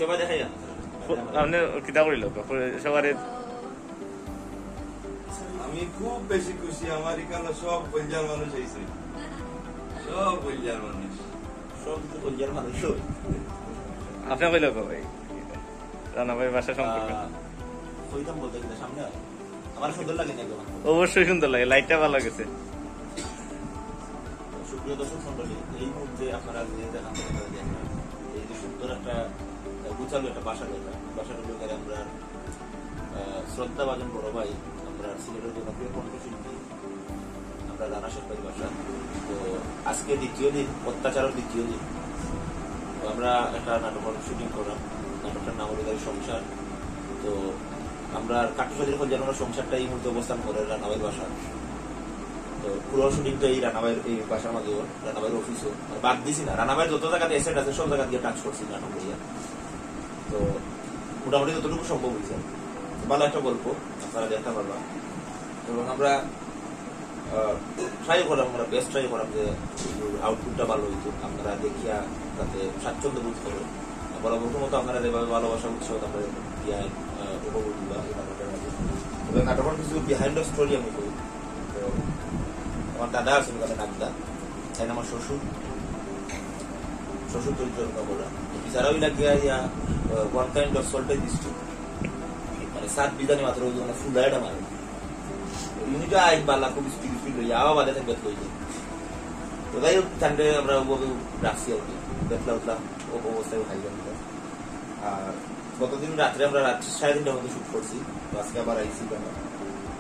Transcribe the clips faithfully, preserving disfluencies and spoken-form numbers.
সবাই দেখাইয়া। আপনি কিতা করিল? সবারে আমি খুব বেশি খুশি, আমার এখানে সব কলজার মানুষ আইছে, সব কলজার মানুষ। সব তো কলজার মানুষ। আপনি কইল কো ভাই? রানা ভাই বাসা সম্পর্কে? আহ, কইতাম বলতে গেলে সামনে আর আমার সুন্দর লাগে না এখন। অবশ্যই সুন্দর লাগে, লাইটটা ভালো গেছে। সুপ্রিয় দর্শক মণ্ডলী, এই মুহূর্তে আপনারা যে যেখান থেকে দেখেন, এই যে সুন্দর একটা, আহ, গুছালো একটা বাসা দেখা, বাসাটা লোকের আমরা, আহ, শ্রদ্ধাভাজন বড় ভাই, আমরা সিলেটের জনপ্রিয় কণ্ঠশিল্পী, আমরা রানা শেখ ভাই বাসা। তো আজকে দ্বিতীয় দিন, অত্যাচারের দ্বিতীয় দিন। তো আমরা একটা নাটকের শুটিং করাম, নাটকটার নাম হলো গিয়ে সংসার। তো আমরা কাট্টুসাদির কলজার সংসারটা এই মুহূর্তে অবস্থান করে রানাভাইর বাসা। তো পুরো শুটিং তো এই রানাভাইর এই বাসার মাঝে, রানাভাইর অফিসও, মানে বাদ দিছি না। রানাভাইর যত জায়গাতে অ্যাসেট আছে সব জায়গা দিয়ে টাচ করছি নাটক দিয়া। তো মোটামুটি যতটুকু সম্ভব হয়েছে। ভালো একটা গল্প, আপনারা দেখতে পারবা। এবং আমরা ট্রাই করাম, আমরা বেস্ট ট্রাই করাম যে আউটপুটটা ভালো হইতো, আপনারা দেখিয়া যাতে স্বাচ্ছন্দ্য বোধ করো। বরাবর মতো আপনারা যেভাবে ভালোবাসা উৎসাহ আপনারা দিয়া, আহ, উপভোগ দিবা এই নাটকটার মাঝে। তবে নাটকের কিছু বিহাইন্ড দ্য স্টোরি আমি কই। তো আমার দাদা আছেন ওখানে নাগদা, তাই না, আমার শ্বশুর, শ্বশুর চরিত্র ওটা বলা। বিচারা ওই লাগে ইয়া, ওয়ান কাইন্ড অফ সল্টেজ স্টোরি, মানে সাত বিজানি মাত্র ওই জন্য ফুলাইটা মারে। ইউনিটে আইন বালা খুব স্পিড স্পিড লইয়া আবার বাদে থাকবে লইয়া। তো যাই হোক, ঠান্ডে আমরা ওভাবে রাখছি আর কি, বেতলা উতলা ও-, অবস্থায় খাই যাবে। আর গতদিন রাত্রে আমরা রাত সাড়ে তিনটার মধ্যে শুট করছি, তো আজকে আবার আইছি কেন।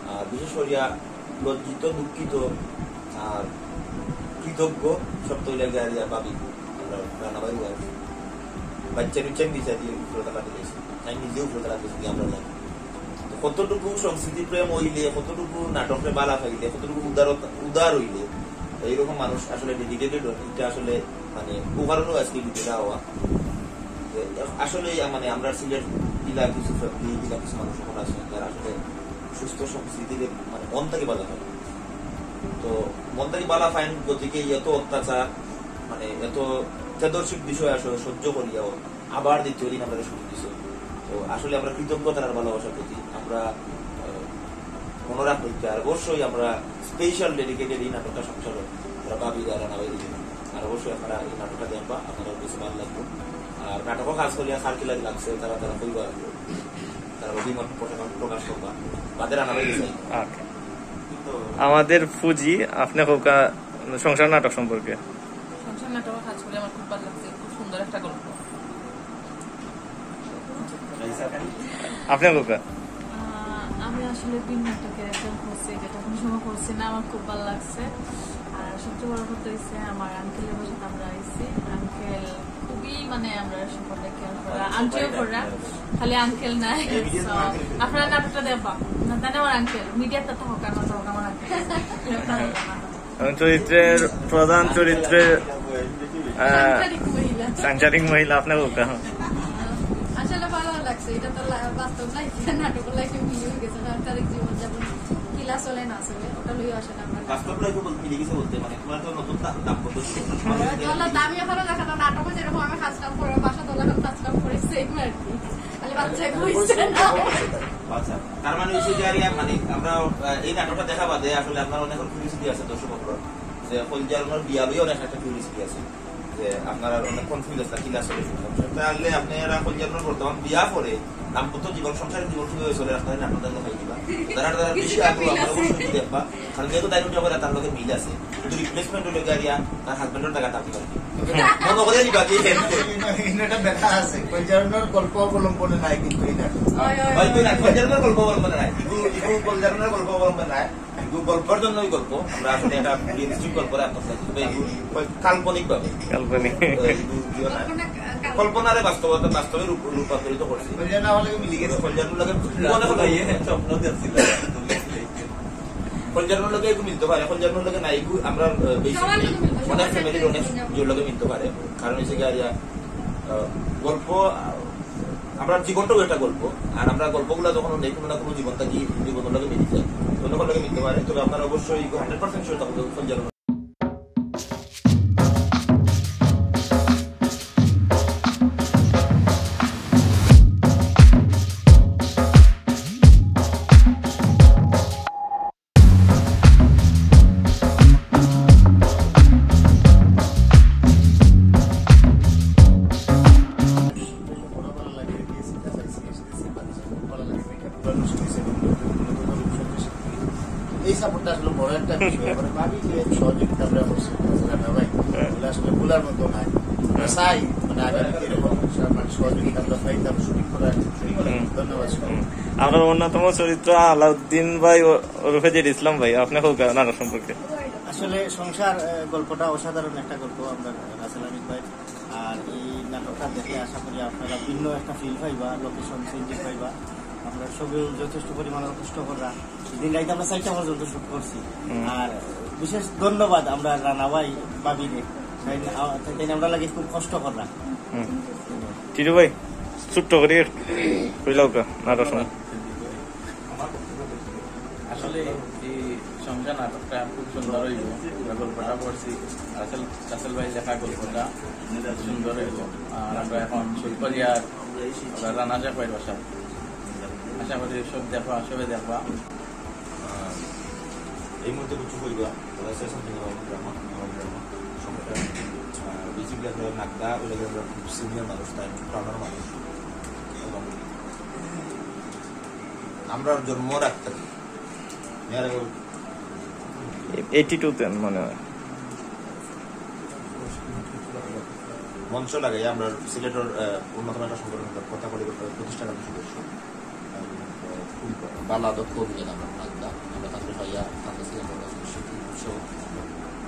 আর বিশেষ করিয়া লজ্জিত, দুঃখিত আর কৃতজ্ঞ সব তো লাগে আর ইয়া ভাবি, আমরা রানাভাই ওয়াইফ, বাচ্চা বিচ্চা বিচার দিয়ে উপরে তালা দিয়েছি, তাই নিজেও উপরে তালা দিয়েছি আমরা লাগে। তো কতটুকু সংস্কৃতি প্রেম হইলে, কতটুকু নাটকরে বালা পাইলে, কতটুকু উদারতা, উদার হইলে, এইরকম মানুষ আসলে ডেডিকেটেড হয়, এটা আসলে মানে ও কারণেও আজকে ভিডিওটা হওয়া। যে আসলে মানে আমরা সিলেট জেলা কিছু ফ্যামিলি, জেলা কিছু মানুষ এখন আছে, যারা আসলে সুস্থ সংস্কৃতিতে মানে মন থেকে বালা পায়। তো মন থেকে বালা পাইন গতিকে এত অত্যাচার, মানে এত অত্যাদর্শিক বিষয় আসলে সহ্য করিয়াও আবার দ্বিতীয় দিন আমরা শুটিং দিছে। তো আসলে আমরা কৃতজ্ঞতার আর ভালোবাসার প্রতি আমরা, আহ, মনে রাখবো যে আর অবশ্যই আমরা স্পেশাল ডেডিকেটেড এই নাটকটা সংসার আমরা ভাবি যারা না ভাই দিবেন। আর অবশ্যই আপনারা এই নাটকটা দেখবা, আপনারা বেশি ভালো লাগবে। আর নাটকও কাজ করিয়া কার কিলা লাগছে, তারা তারা কইবা, তারা অভিমত প্রকাশ, প্রকাশ করবা। বাদে রানা ভাই গেছে। ওকে। আমাদের ফুজি, আপনি কউক্কা সংসার নাটক সম্পর্কে। সংসার নাটকে কাজ করে আমার খুব ভালো লাগছে, খুব সুন্দর একটা গল্প। আপনি কউক্কা? আহ, আমি আসলে ভিন্ন একটা ক্যারেক্টার করছি, যেটা কোনো সময় করছি না, আমার খুব ভালো লাগছে। আর সবচেয়ে বড় কথা হচ্ছে আমার আঙ্কেলের বাসাতে আমরা আইছি। আঙ্কেল খুবই মানে আমরা সম্পর্কে কেয়ার করা, আন্টিও করা, খালি আঙ্কেল নাই। So, আপনারা নাটকটা দেখবা, না জানে আমার আঙ্কেল, মিডিয়াতে তো হোক আর না তো হোক, আমার আঙ্কেল। এবং চরিত্রের প্রধান চরিত্রের, আহ, সাংসারিক মহিলা। সাংসারিক মহিলা আপনার কউক্কা। আসলে ভালো লাগছে, এটা তো লা-, বাস্তব লাইফে, নাটক লাইফে মিলে গেছে, সাংসারিক জীবন যেমন কিলা চলে না চলে, ওটা লইয়া আসলে আমরা বাস্তব লাইফে বলতে মিলে গেছে বলতে মানে তোমার তো নতুন দা-, দাম্পত্য জীবন। চলো, দামি হলো দেখা না, নাটকে যেরকম আমি কাজ কাম করে, বাসা তোলা কাজ কাম করে, সেম আর কি। খালি বাচ্চা হইছে না। আচ্ছা, তার মানে হচ্ছে যে আর ইয়া, মানে আমরা, আহ, এই নাটকটা দেখা বাদে আসলে আপনার অনেক কিউরিওসিটি আছে দর্শক অকলর, যে কলজার ওনার বিয়া লইয়া অনেক একটা কিউরিওসিটি আছে, যে আপনারা অনেক কনফিউজ আছে কিলা চলে সংসার। তাহলে আপনারা কলজার ওনার বর্তমান বিয়া পরে দাম্পত্য জীবন, সংসারিক জীবন কিভাবে চলে, আপনারা নাটকটা দেখাই দিবা। যারা যারা বেশি আগ্রহ, আপনারা অবশ্যই দেখবা, কারণ যেহেতু ডাইনোটা করে তার লগে মিল আছে, শুধু রিপ্লেসমেন্ট হইলে গাড়িয়া তার হাজবেন্ডের জায়গা থাকতে পারে। মনে করে দিবা কি? এটা ব্যথা আছে, কলজার ওনার গল্প অবলম্বনে নাই কিন্তু এটা। হয়, হয়, ভাই, কই না, হয়। কলজার ওনার গল্প অবলম্বনে নাই। ইগু, ইগু কলজার ওনার গল্প অবলম্বনে নাই। ইগু গল্পের জন্যই গল্প। আমরা আসলে এটা রিয়েলিস্টিক গল্প রাখতে চাই। তবে ইগু কাল্পনিক ভাবে। কাল্পনিক। তো ইগু ইয়ে না। কল্পনা, কাল- কল্পনারে বাস্তবতা, বাস্তবে রূপ-, রূপান্তরিত করছি। কলজার ওনার লগে মিলি গেছে। কলজার ওনার লগে মনে হয় ইয়ে, স্বপ্ন দেখছিল। কলজার ওনার লগে একটু মিলতে পারে, কলজার ওনার লগে নাই, একটু আমরা, আহ, বেশি সবার লগে মিলতে পারে, অনেক সবার ফ্যামিলির লগে অনেক মিলতে পারে। জোর লগে মিলতে পারে। কারণ হচ্ছে কি আর ইয়া, আহ, গল্প, আহ, আমরা জীবনটাও একটা গল্প, আর আমরা গল্পগুলা যখন নেই কোনো না কোনো জীবন থাকি, জীবনের লগে মিলি যায়, অন্য কোনো লগে মিলতে পারে। তবে আপনারা অবশ্যই হান্ড্রেড পার্সেন্ট শিওর থাকবেন কলজার ওনার সাপোর্টটা আসলে বড় একটা বিষয়। মানে, ভাবি যে সহযোগিতা আমরা করছি, রানা ভাই, হ্যাঁ। বলে আসলে বলার মতো নাই। আমরা চাই, মানে, আগামীতে এরকম মানে সহযোগিতা আমরা পাইতাম, শুটিং করার। হুম। ধন্যবাদ। হুম। আমরা অন্যতম চরিত্র আলাউদ্দিন ভাই ও-, ওরফে জেড ইসলাম ভাই, আপনি হোক নাটক সম্পর্কে। আসলে সংসার, আহ, গল্পটা অসাধারণ একটা গল্প। আমরা রাসেল হামিদ ভাই, আর এই নাটকটা দেখে আশা করি আপনারা ভিন্ন একটা ফিল পাইবা, লোকেশন চেঞ্জিং পাইবা। আমরা সবেও যথেষ্ট পরিমাণে কষ্ট কররা, দিন রাইত আমরা চারটা পর্যন্ত শুট করছি। হুম। আর বিশেষ ধন্যবাদ আমরা রানা ভাই, ভাবিরে, তাই না, আ-, তাই না, আমরা লাগে খুব কষ্ট কররা। হুম। টিটু ভাই, ছোট্ট করি কইলাও কা, নাটক সময়। আসলে এই সংসার নাটকটা খুব সুন্দর হইব। আমরা গল্পটা পড়ছি, রাসেল, রাসেল ভাই লেখা গল্পটা সুন্দর হইব। আর আমরা এখন শুরু করি, আর আমরা রানা সাহেব ভাইয়ের বাসা। আশা করি সব দেখবা, সবে দেখবা। আর এই মুহূর্তে কিছু কইবা, ওরা সেশন থেকে আমার ড্রামা, আমার ড্রামা, সংসার, আহ, বেসিক্যালি আসলে নাগদা, ওই জায়গায় আমরা খুব সিনিয়র মানুষ, তাই পুরানোর মানুষ। এবং আমরা জন্ম রাখতে মেয়েরা এইটি টু তে মনে হয়। মঞ্চ লাগাই আমরা সিলেটের, আহ, অন্যতম একটা সংগঠন, আমরা কথা পরিবর্তন প্রতিষ্ঠাকালীন সদস্য। এবং, আহ, খুব ভালো আদর কর্মী আমরা নাগদা। আমরা তাদের ভাইয়া, তাদের সিলেটের শিল্পী উৎসব, আমরা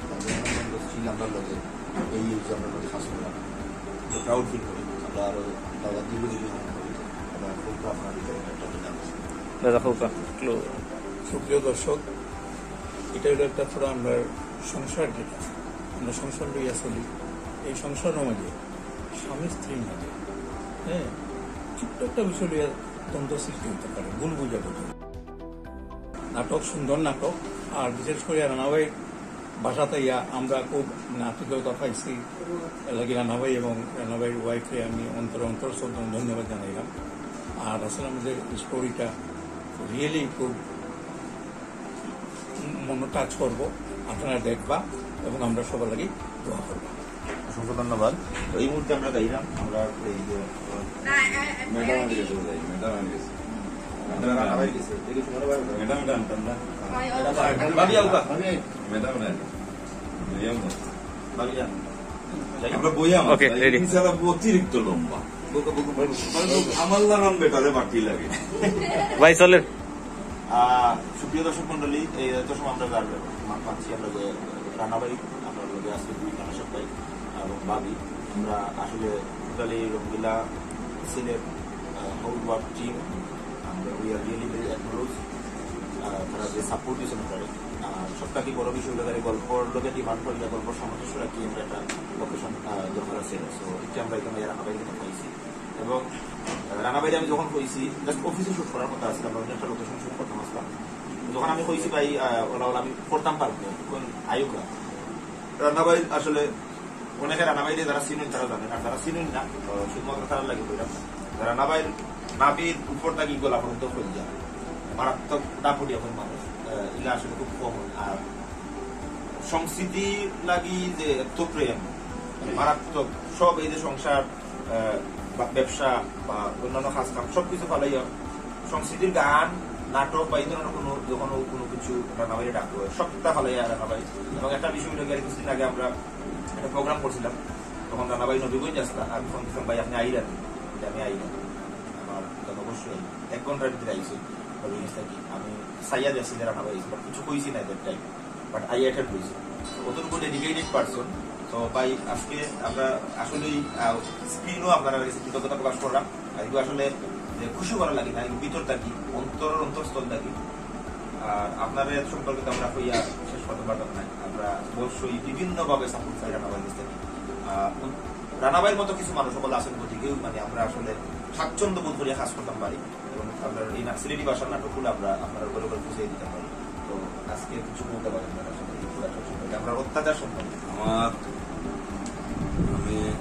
তাদের আনন্দ ছিল আমরা লগে, এই যে আমরা লগে শাসন করা। আমরা প্রাউড ফিল করি। আমরা আরো দাদা দীর্ঘজীবী হন করি। আমরা খুব প্রার্থনা করি একটা দিন আমরা। দাদা, খুব ক্লো-, সুপ্রিয় দর্শক, এটা হলো একটা পুরো আমরা সংসার, যেটা আমরা সংসার লইয়া চলি। এই সংসারের মাঝে স্বামী স্ত্রীর মাঝে, হ্যাঁ, ছোট্ট একটা বিষয় লইয়া দ্বন্দ্ব সৃষ্টি হতে পারে, ভুল বুঝাবুঝি। নাটক সুন্দর নাটক, আর বিশেষ করে রানাভাইর বাসাত আইয়া আমরা খুব আতিথেয়তা পাইছি। এর লাগি রানাভাই এবং রানাভাইর ওয়াইফরে আমি অন্তর অন্তর শ্রদ্ধা ও ধন্যবাদ জানাইলাম। আর আসলে আমাদের স্টোরিটা রিয়েলি খুব মনে টাচ করবো, আপনারা দেখবা এবং আমরা সবার লাগি দোয়া করবা। অসংখ্য ধন্যবাদ। তো এই মুহূর্তে আমরা যাইলাম, আমরা এই যে, আহ, ম্যাডাম আগে গেছে, ম্যাডাম আগে গেছে। ম্যাডাম আগে গেছে। দেখি, সুমন ভাই। ম্যাডাম গান টান না। ভাবি আউকা। ম্যাডাম নাই। ভাবি আউকা। আমরা বইয়া আমরা ওকে, তাই রেডি। এই বিছানা অতিরিক্ত লম্বা। বুকে, বুকে, বুকে। মানে, আমার লাগান বেটারে বাকি লাগে। ভাই, চলেন। আহ, সুপ্রিয় দর্শক মণ্ডলী, এই এত সময় আমরা যার মা-, পাচ্ছি আমরা যে রানাভাই, আমরা লগে আজকে দুই রানা সাহেব ভাই এবং ভাবি। আমরা আসলে টোটালি রঙ্গিলা সিলেট, আহ, হোল ওয়ার্ক টিম, আমরা we are really very acknowledge, আহ, তারা যে সাপোর্ট দিয়েছেন তারা। আর সবটা কি বড় বিষয় হলো, তারা গল্পর লগে ডিমান্ড করলে গল্পর সামঞ্জস্য রাখি আমরা একটা লোকেশন, আহ, দরকার আছে। So, এটা আমরা এখানে রানাভাই এখানে পাইছি। এবং, আহ, রানাভাইরে আমি যখন কইছি, জাস্ট অফিসে শুট করার কথা আছিল, আমরা অন্য একটা লোকেশন শুট করতাম আসলাম। যখন আমি কইছি, "ভাই, আহ, ওলা, ওলা, আমি করতাম পারবো না, কোন আয়ুকা?" রানাভাই আসলে অনেকে রানাভাইরে যারা চিনেন তারা জানেন, আর যারা চিনেন না, আহ, শুধুমাত্র তারা লাগে কইলাম। রানাভাইর নাভির উপর থাকি গলা পর্যন্ত ফেল যায়, মারাত্মক দাপুটি এখন মানুষ, আহ, ইলা আসলে খুব কম হয়। আর সংস্কৃতি লাগি যে এত প্রেম, মারাত্মক, সব এই যে সংসার, আহ, বা ব্যবসা বা অন্যান্য কাজ কাম সবকিছু ফালাইয়া সংস্কৃতির গান, নাটক বা এই ধরনের কোনো, যখন ও কোনো কিছু রানাভাইরে ডাকতে হয়, সবটা ফালাইয়া রানাভাই। এবং একটা বিষয় হলো গিয়ে কিছুদিন আগে আমরা একটা প্রোগ্রাম করছিলাম, তখন রানাভাই নবীগঞ্জ আসলা, আমি ফোন দিলাম, "ভাই, আপনি আইলেন?" বলে, "আমি আইলাম।" আমার দাদা অবশ্যই এক ঘন্টার ভিতরে আইসি, নবীগঞ্জ থাকি। আমি সাইয়া দেখছি যে রানাভাই আইসি, but কিছু কইছি না that time। But I attend হইছে। অতটুকু dedicated person। তো ভাই, আজকে আমরা আসলেই, আহ, স্ক্রিনও আপনারা কাছে কৃতজ্ঞতা প্রকাশ করলাম। আর এগুলো আসলে যে খুশি করা লাগে না, এগুলো ভিতর থাকি, অন্তর, অন্তরস্থল থাকি। আর আপনারা এত সম্পর্কে তো আমরা কইয়া শেষ করতে পারতাম না। আমরা অবশ্যই বিভিন্নভাবে সাপোর্ট পাই রানাভাইর কাছ থেকে। আহ, রানাভাইর মতো কিছু মানুষ সকল আছেন, গতিকেও মানে আমরা আসলে স্বাচ্ছন্দ্য বোধ করিয়া কাজ করতাম পারি। এবং আপনার এই না-, সিলেটি ভাষার নাটকগুলো আমরা আপনার ঘরে ঘরে পৌঁছে দিতে পারি। তো আজকে কিছু বলতে পারেন না আসলে এই পুরা সব সম্পর্কে, আমরা অত্যাচার সম্পর্কে। আমার, আমি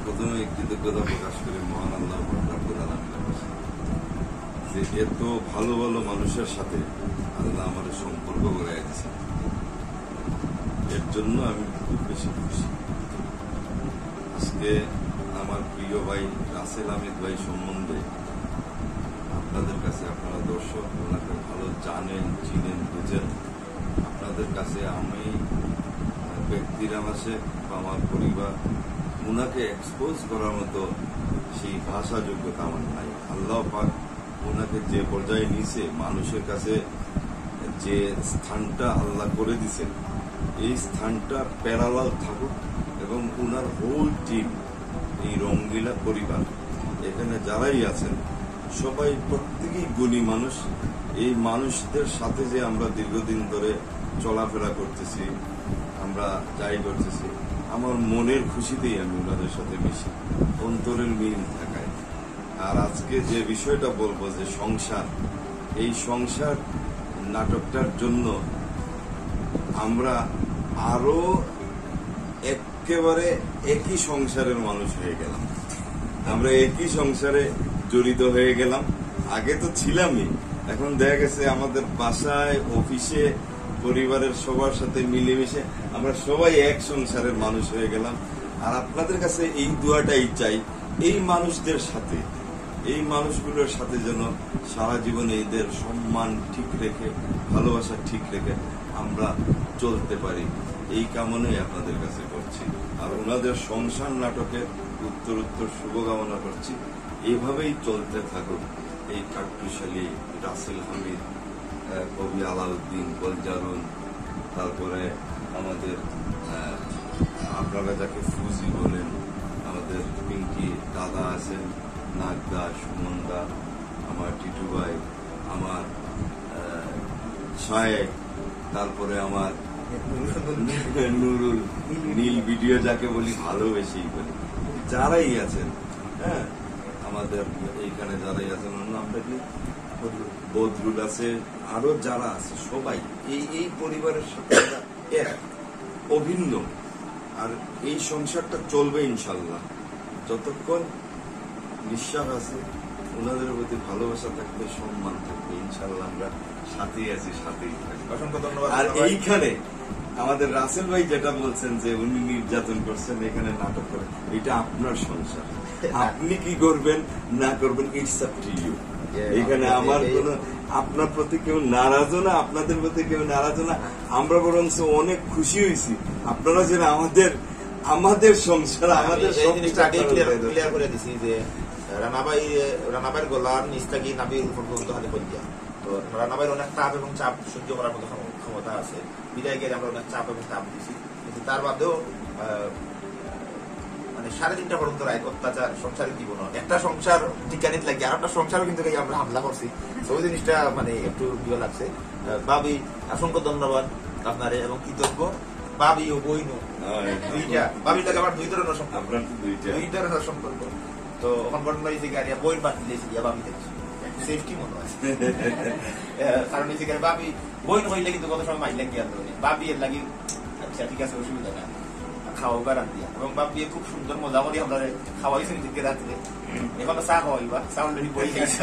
প্রথমে কৃতজ্ঞতা প্রকাশ করি মহান আল্লাহ পাক রব্বুল আলামিনের কাছে যে এত ভালো ভালো মানুষের সাথে আল্লাহ আমার সম্পর্ক গড়াই দিয়েছে, এর জন্য আমি খুব বেশি খুশি। আজকে আমার প্রিয় ভাই রাসেল আহমেদ ভাই সম্বন্ধে আপনাদের কাছে, আপনারা দর্শক, ওনাকে ভালো জানেন, চিনেন, বুঝেন। আপনাদের কাছে আমি, আহ, ব্যক্তিরাম আছে বা আমার পরিবার, ওনাকে এক্সপোজ করার মতো সেই ভাষা যোগ্যতা আমার নাই। আল্লাহ পাক ওনাকে যে পর্যায়ে নিছে, মানুষের কাছে যে স্থানটা আল্লাহ করে দিছেন, এই স্থানটা প্যারালাল থাকুক এবং ওনার হোল টিম, এই রঙ্গিলা পরিবার, এখানে যারাই আছেন, সবাই প্রত্যেকেই গুণী মানুষ। এই মানুষদের সাথে যে আমরা দীর্ঘদিন ধরে চলাফেরা করতেছি, আমরা যাই করতেছি, আমার মনের খুশিতেই আমি ওনাদের সাথে মিশি, অন্তরের মিল থাকায়। আর আজকে যে বিষয়টা বলবো, যে সংসার, এই সংসার নাটকটার জন্য আমরা আরো একেবারে একই সংসারের মানুষ হয়ে গেলাম। আমরা একই সংসারে জড়িত হয়ে গেলাম। আগে তো ছিলামই, এখন দেখা গেছে আমাদের বাসায়, অফিসে, পরিবারের সবার সাথে মিলেমিশে আমরা সবাই এক সংসারের মানুষ হয়ে গেলাম। আর আপনাদের কাছে এই দোয়াটাই চাই, এই মানুষদের সাথে, এই মানুষগুলোর সাথে যেন সারা জীবন এদের সম্মান ঠিক রেখে, ভালোবাসা ঠিক রেখে আমরা চলতে পারি, এই কামনাই আপনাদের কাছে করছি। আর ওনাদের সংসার নাটকের উত্তর উত্তর শুভকামনা করছি। এইভাবেই চলতে থাকুক এই কাট্টুশালী রাসেল হামিদ, আহ, কবি আলাউদ্দিন, গোলজারুন, তারপরে আমাদের, আহ, আপনারা যাকে ফুজি বলেন, আমাদের পিঙ্কি দাদা আছেন, নাগদা, সুমনদা, আমার টিটু ভাই, আমার, আহ, শায়েক, তারপরে আমার নুরুল, নীল ভিডিও যাকে বলি ভালোবেসেই বলি, যারাই আছেন, হ্যাঁ, আমাদের এইখানে যারাই আছেন, ওনার নামটা কি? বদরুল আছে, আরো যারা আছে সবাই এই, এই পরিবারের সাথে আমরা এক, অভিন্ন। আর এই সংসারটা চলবে ইনশাল্লাহ, যতক্ষণ নিঃশ্বাস আছে, ওনাদের প্রতি ভালোবাসা থাকবে, সম্মান থাকবে, ইনশাল্লাহ আমরা সাথেই আছি, সাথেই থাকবো। অসংখ্য ধন্যবাদ, আর ধন্যবাদ। এইখানে আমাদের রাসেল ভাই যেটা বলছেন যে উনি নির্যাতন করছেন, এখানে নাটক করে, এটা আপনার সংসার। আপনি কি করবেন না করবেন, it's up to you। এখানে আমার কোনো, আপনার প্রতি কেউ নারাজও না, আপনাদের প্রতি কেউ নারাজও না। আমরা বরং অনেক খুশি হয়েছি আপনারা যেন আমাদের, আমাদের সংসার, আমাদের এই সব জিনিসটা আগে ক্লিয়ার, ক্লিয়ার করে দিছি যে রানাভাই, রানাভাইর গলার নিচ থাকি নাভি পর্যন্ত খালি কইয়া। তো রানাভাইর অনেক তাপ এবং চাপ সহ্য করার মতো ক্ষম-, ক্ষমতা আছে। বিদায় গেলে আমরা অনেক চাপ এবং তাপ দিছি, কিন্তু তার বাদেও, আহ, মানে সাড়ে তিনটা পর্যন্ত রাইত অত্যাচার, সংসারিক জীবন, একটা সংসার টিকানিত লাগি আর একটা সংসারও কিন্তু এই আমরা হামলা করছি। তো ওই জিনিসটা মানে একটু ইয়ে লাগছে। আহ, ভাবি, অসংখ্য ধন্যবাদ আপনারে এবং কৃতজ্ঞ। ভাবি ও বইনও দুইটা, ভাবির লগে আমার দুই ধরনের সম্পর্ক। আপনার তো দুইটা। দুই ধরনের সম্পর্ক। তো এখন ঘটনা হয়েছে কি, আর ইয়া বইন বাদ দিয়েছি, ইয়া ভাবি দেখছি। সেফটি মনে হয়। আহ, কারণ হয়েছে কি, ভাবি বইন হইলে কিন্তু কত সময় মাইল লাগিয়ে আনতে হবে। ভাবি এর লাগি, আচ্ছা, ঠিক আছে, অসুবিধা নাই। খাওয়াও বা রান্ধিয়া। এবং ভাবিয়ে খুব সুন্দর মজা করি আমরা খাওয়াইছি নিজেকে রাত্রে। এখন চা খাওয়াইবা, চা already বই খাইছি।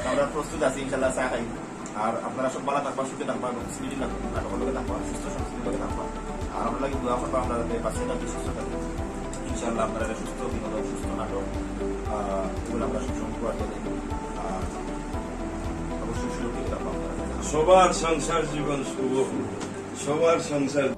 আমরা প্রস্তুত আছি, ইনশাল্লাহ চা খাই। আর আপনারা সব ভালো থাকবা, সুখে থাকবা এবং স্মৃতি নাটক, নাটকের লগে থাকবা, সুস্থ সংস্কৃতির লগে থাকবা। আর আমরা লাগি দোয়া করবা, আমরা যাতে বাঁচিয়ে থাকি, সুস্থ থাকি। ইনশাল্লাহ আপনারা একটা সুস্থ বিনোদন, সুস্থ নাটক, আহ, এগুলো আমরা সবসময় করার জন্য, আহ, অবশ্যই সুরক্ষিত রাখবো আপনারা। সবার সংসার জীবন শুভ হোক, সবার সংসার